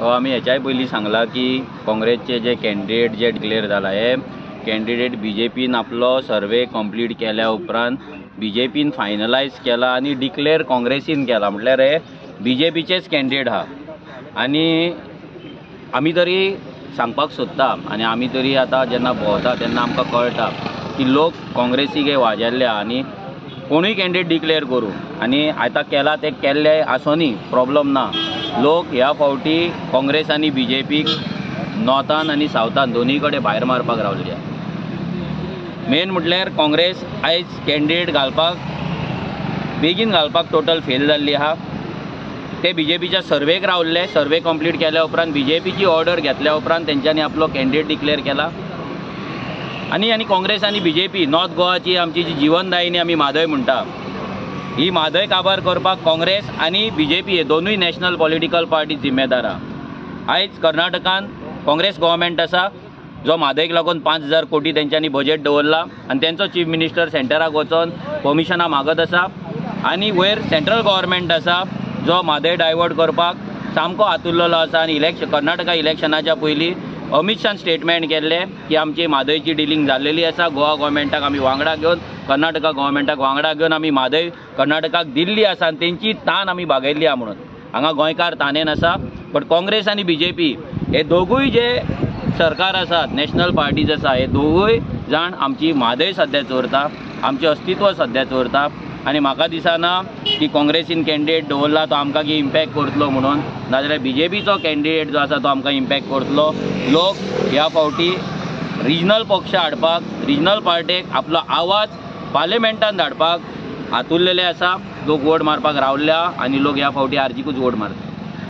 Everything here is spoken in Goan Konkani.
आमी हेच्याय पयलीं सांगलां की काँग्रेसचे जे कॅन्डिडेट जे डिक्लेर जाला हे कॅन्डिडेट बीजेपीन आपलो सर्वे कंप्लीट केल्या उपरांत बीजेपीन फायनलायज केला आनी डिक्लेर काँग्रेसीन केला, म्हटल्यार हे बीजेपीचेच कॅन्डिडेट आहा. आनी आमी तरी सांगपाक सोदता आनी आमी तरी आतां जेन्ना भोंवता तेन्ना आमकां कळटा की लोक काँग्रेसीक हे वाजेल्ले आनी कोणूय कॅन्डिडेट डिक्लेर करूं आनी आतां केला ते केल्ले आसोनी, प्रॉब्लम ना. लोक ह्या फावटी काँग्रेस आनी बीजेपीक नॉर्थान आनी सावथान दोनूय कडेन भायर मारपाक रावल्ली आहा. मेन म्हटल्यार काँग्रेस आयज कॅन्डिडेट घालपाक बेगीन घालपाक टोटल फेल जाल्ली आहा. ते बीजेपीच्या सर्वेक रावल्ले, सर्वे कंप्लीट केल्या उपरांत बीजेपीची ऑर्डर घेतल्या उपरांत तेंच्यांनी आपलो कॅन्डिडेट डिक्लेर केला. आनी आनी काँग्रेस आनी बीजेपी नॉर्थ गोवाची आमची जी जिवनदायिनी आमी म्हादय म्हणटा, ही म्हादय काबार करपाक काँग्रेस आनी बीजेपी हे दोनूय नॅशनल पॉलिटिकल पार्टी जिम्मेदार आहा. आयज कर्नाटकान काँग्रेस गव्हर्मेंट आसा जो म्हादयक लागून 5,000 कोटी तेंच्यांनी बजेट दवरला आनी तेंचो चीफ मिनिस्टर सेंटराक वचोन परमिशनां मागत आसा. आनी वयर सेंट्रल गव्हर्मेंट आसा जो म्हादय डायवर्ट करपाक सामको आतुरलेलो आसा. आनी इलेक्शन कर्नाटका इलेक्शनाच्या पयलीं अमीत शान स्टेटमेंट केल्लें की आमची म्हादयची डिलींग जाल्लेली आसा, गोवा गव्हर्मेंटाक आमी वांगडा घेवन कर्नाटका गव्हर्मेंटाक वांगडा घेवन आमी म्हादय कर्नाटकाक दिल्ली आसा आनी तेंची तान आमी भागयल्ली आहा म्हणून. हांगा गोंयकार तानेन आसा, बट काँग्रेस आनी बीजेपी हे दोगूय जे सरकार आसात, नॅशनल पार्टीज आसा, हे दोगूय जाण आमची म्हादय सद्या चोरता, आमचें अस्तित्व सद्या चोरता. आनी म्हाका दिसना की काँग्रेसीन कॅन्डिडेट दवरला तो आमकां की इम्पॅक्ट करतलो म्हणून, नाजाल्यार बीजेपीचो कॅन्डिडेट जो आसा तो आमकां इम्पॅक्ट करतलो. लोक ह्या फावटी रिजनल पक्ष हाडपाक, रिजनल पार्टेक आपलो आवाज पार्लिमेंटान धाडपाक आतुरलेले आसा. लोक वोट मारपाक रावल्या आनी लोक ह्या फावटी आरजीकूच वोट मारता.